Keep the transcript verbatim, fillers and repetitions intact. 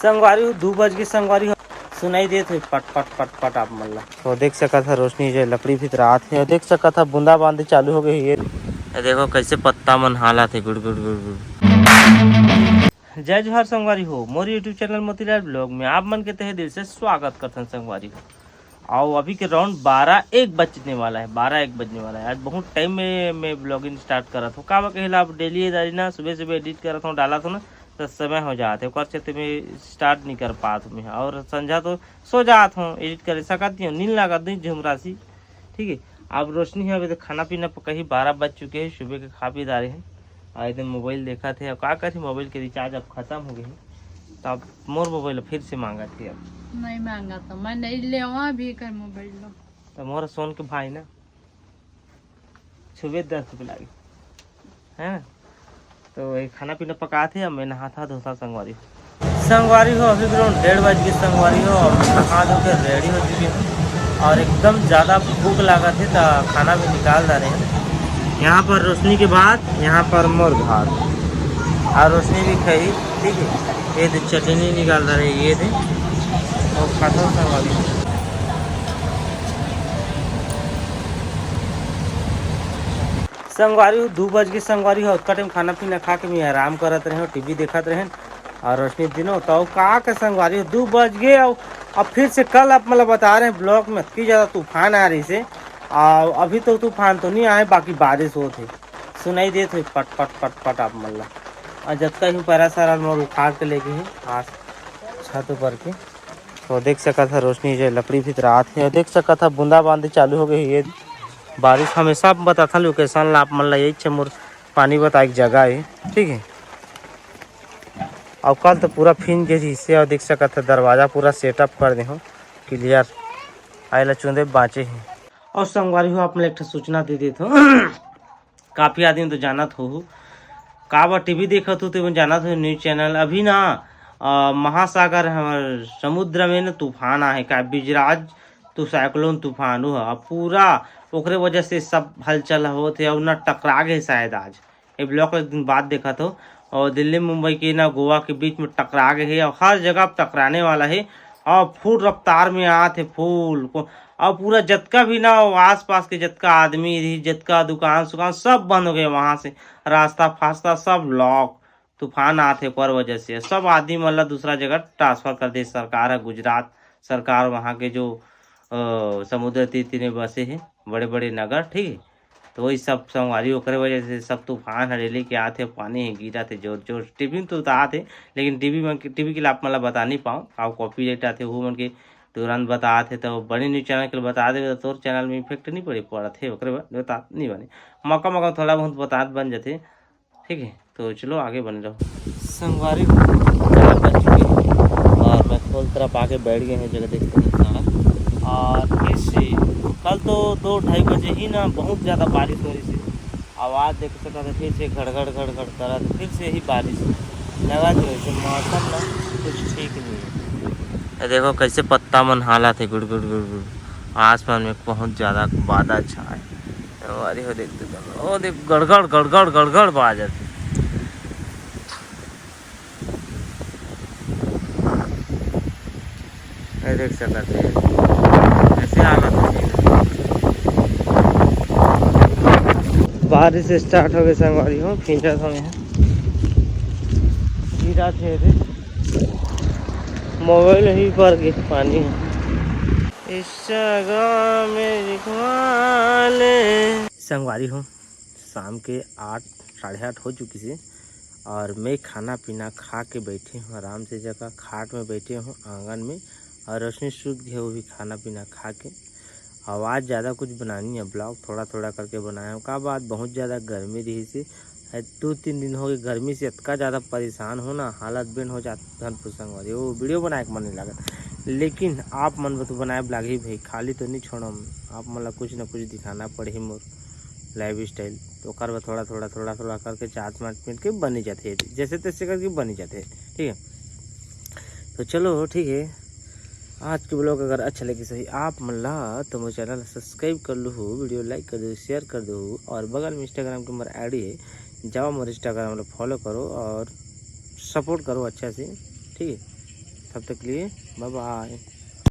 संगवारी हो, दू बज के संगवारी हो, सुनाई देत हे पट पट पट पट आप मन ला। तो देख सकत ह रोशनी जो लकड़ी भितरात हे, देख सकत ह बूंदा बांदी चालू हो गई हे। ये देखो कैसे पत्ता मन हालत हे गुड़ गुड़ गुड़ गुड़। जय जोहार संगवारी हो, मोर YouTube चैनल मोतीलाल ब्लॉग में आप मन के तहे दिल से स्वागत करथन संगवारी हो। अउ अभी के राउंड बारह एक बजने वाला है, बारह एक बजने वाला है। आज बहुत टाइम में मैं ब्लॉगिंग स्टार्ट करत हूँ, काबर कहेला अब डेली दारी ना सुबह सुबह एडिट करत हूँ, डालत हूँ ना, तो समय हो जात है, ओकर चलते मैं स्टार्ट नहीं कर पात हूँ मैं। और संझा तो सो जात हूँ, एडिट करे सकत नहीं हूँ, नींद लागत नहीं झुमरासी। ठीक है, अब रोशनी है, अभी तो खाना पीना पकही, बारह बज चुके हैं, सुबह के खा पी डारे हैं। और एकदम मोबाइल देखत हे, अब का करही, मोबाइल के रिचार्ज अब खत्म हो गए, तो अब मोर मोबाइल फिर से मांगत हे। अब नहीं मांगा तो मैं नहीं लेवा भी कर मोबाइल लो। तो मोर सोन के भाई ना छुबे दस रुपये लागे, है ना? तो ये खाना पीना पकात हे, अब मैं नहात हा धोता संगवारी। संगवारी हो, अभी ग्राउंड डेढ़ बज के संगवारी हो, और नहा धो के रेडी हो चुके हैं और एकदम ज़्यादा भूख लागत हे, तो खाना भी निकाल डारे हैं। यहाँ पर रोशनी के बाद यहाँ पर मोर भात, और रोशनी भी खाई। ठीक है, ये दे चटनी निकाल डारे, ये दे, और खाता संगवारी हो। संगवारी हो, दू बज के संगवारी हो, उतका टाइम खाना पीना खा के मैं आराम करत रहे, टीवी देखत रहे, और रोशनी दिनो तो का के संगवारी हो, दू बज गए। और अब फिर से कल आप मतलब बता रहे हैं ब्लॉग में कि ज़्यादा तूफान आ रही से, और अभी तो तूफान तो नहीं आए, बाकी बारिश होत है, सुनाई देत है पट पट पट पट आप मन ला। और जतका भी परा सारा मोर उखाड़ के लेके है आज छत ऊपर के। तो देख सकत ह रोशनी जो लकड़ी भितरात हे, देख सकत ह बूंदा बांदी चालू हो गई हे। बारिश हमेशा बताथन लोकेशन ला आप मन ला, यही छे मोर पानी बताए के जगह है। ठीक है, अब कल तो पूरा फिन के जैसे, और देख सकत ह दरवाजा पूरा सेटअप कर दे हो क्लियर, आए ला चुंदे बाँचे हे। और संगवारी हो, आप मन ला एक ठो सूचना दे देत हो। काफ़ी आदमी तो जानत होहू, काबर टीवी देखत हो, तेमन जानत हो न्यूज चैनल। अभी ना, अ, महासागर, हमर समुद्र में ना तूफान आहे का, बिजराज तो साइक्लोन तूफान, वो ह पूरा ओकरे वजह से सब हलचल होत हे, अउ ना टकरा गए शायद आज। ये ब्लॉग एक दिन बाद देखत हो, और दिल्ली मुंबई के ना गोवा के बीच में टकरा गए हे, और हर जगह टकराने वाला है, और फुल रफ्तार में आत है, फुल को, और पूरा जतका भी ना वो आसपास के जतका आदमी रही, जतका दुकान सुकान सब बंद हो गए वहाँ से, रास्ता फास्ता सब लॉक। तूफान आत है ओकर वजह से सब आदमी मन ला दूसरा जगह ट्रांसफर कर दे सरकार है, गुजरात सरकार, वहाँ के जो अ, समुद्र तीर तीर में बसे हैं बड़े बड़े नगर, ठीक है। तो वही सब संगवारी ओकरे वजह से सब तूफान हरेली के आत है, पानी है गिरत है जोर जोर। टीवी में तो आत है, लेकिन टीवी में, टीवी के लिए आप मन ला बता नहीं पाऊँ, आप कॉपीराइट आते हो मन के तुरंत बतात हे, तो बड़े न्यूज चैनल के लिए बता देवे तो तोर चैनल में इफेक्ट नहीं पड़े, पड़त हे ओकरे बर बतात नहीं बने। मौका मौका में थोड़ा बहुत बतात बन जाते, ठीक है। तो चलो आगे बने रहो। संगवारी हो, चार बज चुके हैं और मैं खोल तरफ आके बैठ गए हैं, जगह देखते हैं सारा। और फिर से कल तो दो ढाई बजे ही ना बहुत ज़्यादा बारिश हो रही थी, आवाज़ देख सकत हे, फिर से घड़घड़ घड़घड़ करत, फिर से ही बारिश लगा जो है, मौसम ना कुछ ठीक नहीं है। ये देखो कैसे पत्ता मन हालत है गुड़ गुड़ गुड़ गुड़, आसमान में बहुत ज़्यादा बादल छाए। अरे हो देख, देख, ओ देख, गड़गड़ गड़गड़ गड़गड़ बाजत है। ये देख सकत है, ऐसे हालत है। बारिश स्टार्ट हो गए संगवारी हो, खींचत हवे हैं। गिरा थे रे। मोबाइल ही पर गिर पानी है। इस जगह में लिखवा ले। संगवारी हो, शाम के आठ, साढ़े आठ हो चुकी से और मैं खाना पीना खा के बैठे हूँ आराम से, जगह खाट में बैठे हूँ आंगन में। और रोशनी सूत गए, वो भी खाना पीना खा के। आवाज़ ज़्यादा कुछ बनानी है, ब्लॉग थोड़ा थोड़ा करके बनाया हूँ। का बात, बहुत ज़्यादा गर्मी रही से, है, दो तीन दिन हो गए गर्मी से इतना ज़्यादा परेशान हो ना, हालत बेन हो जात धनपुर संगवारी। वो वीडियो बनाए के मन नहीं लागत, लेकिन आप मन बर तो बनाए लाग ही भाई, खाली तो नहीं छोड़म। आप मन ला कुछ ना कुछ दिखाना पड़ही मोर लाइफ स्टाइल, तो ओकर बर थोड़ा थोड़ा थोड़ा थोड़ा करके चार पाँच मिनट के बनी जाते, जैसे तैसे करके बनी जाते, ठीक है। तो चलो ठीक है, आज के ब्लॉग अगर अच्छा लगे सही आप मन ला तो मोर चैनल सब्सक्राइब कर लूहू, वीडियो लाइक कर दो, शेयर कर दो, और बगल में इंस्टाग्राम के मोर आईडी है, जाओ मोर इंस्टाग्राम ला फॉलो करो और सपोर्ट करो अच्छा से, ठीक है। तब तक लिए बाय बाय।